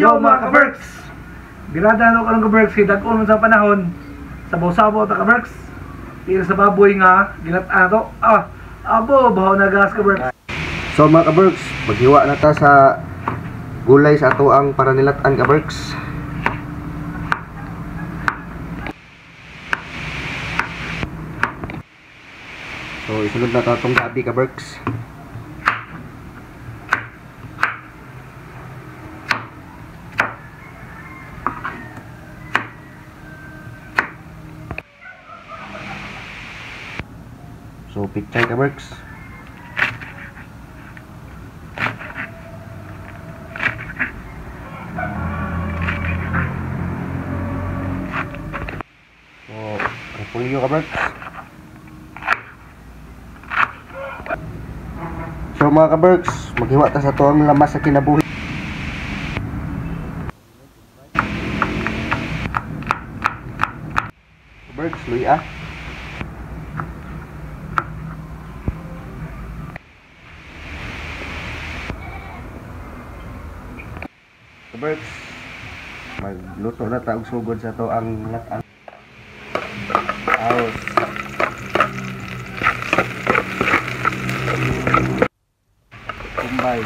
Yo, mga ka-Berks! Birada na karon, ka-Berks, kay dag-on sa panahon. Sabaw-sabaw ta, ka-Berks. Tira sa baboy nga ginat-an to. Ah, abo, bahaw na gas, ka-Berks. So mga ka-Berks, maghiwa na ta sa gulay sa ato ang para nilatan, ka-Berks. So isunod na ta atong gabi, ka-Berks. So pichay, ka-Berks. So repolyo, ka-Berks. So mga ka-Berks, maghiwa ta sa tuang lamas sa kinabuhi. Ka-Berks, luya. Ka-Berks, magluto na ta og sugod sa to ang lat-an. Aos. Kumbay.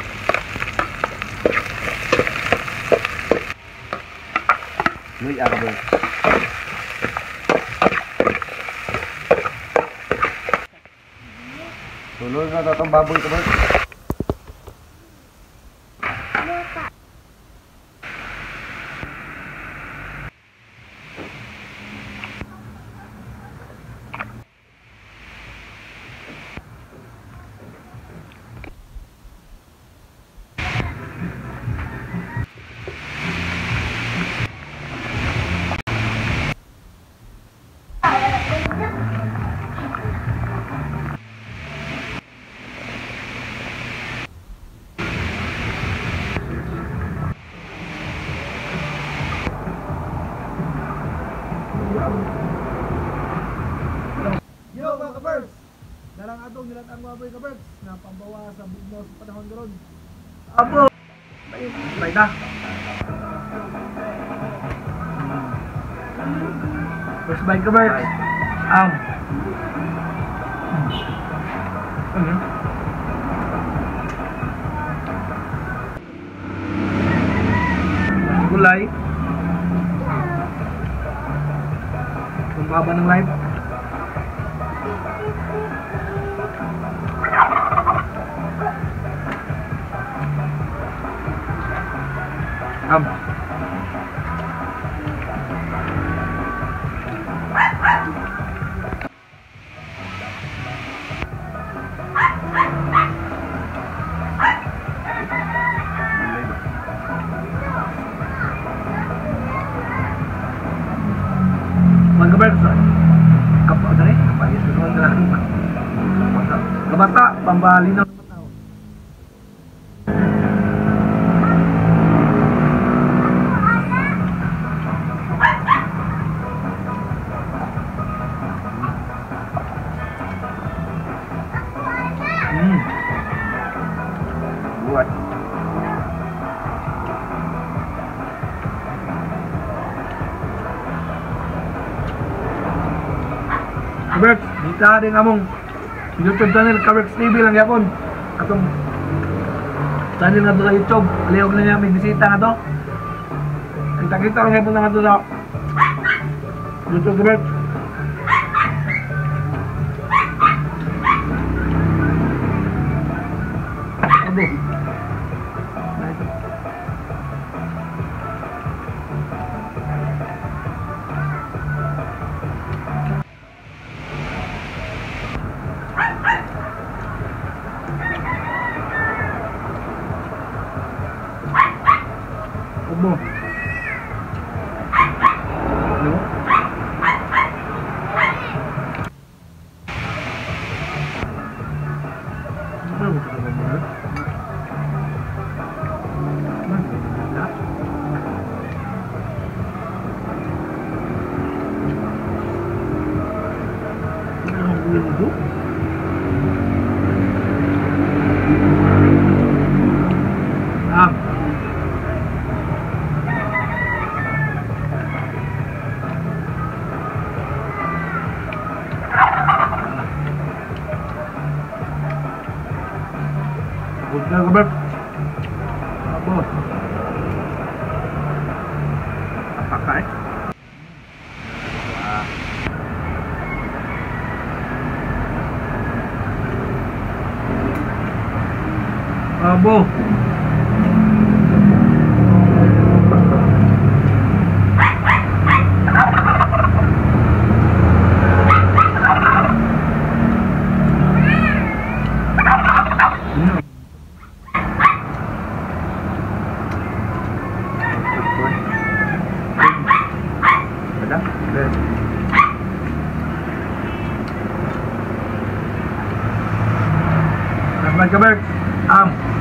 Luya, ka-Berks. Sulod na ta tong baboy, ka-Berks. Yo, mga ka-Berks! Darang atong nilatang baboy, ka-Berks, na pambawa sa bugnaw sa panahon karon. Abo! Bye na! First bite, ka-Berks. Gulay. Ang baba ng live. Mga ka-Berks, kabata, pambalinaw ng tao. Buat. Ka-Berks, dito din among YouTube channel, Ka-Berks TV lang yapon. Atong channel nga to sa YouTube, alihog na niya may bisita nga to. Kita-kita lang yapon na nga to sa YouTube, Ka-Berks. Abo. Abo. No? Ah. Robert. Abo. Apakay. Abo. Ada? Salamat ka, Bert.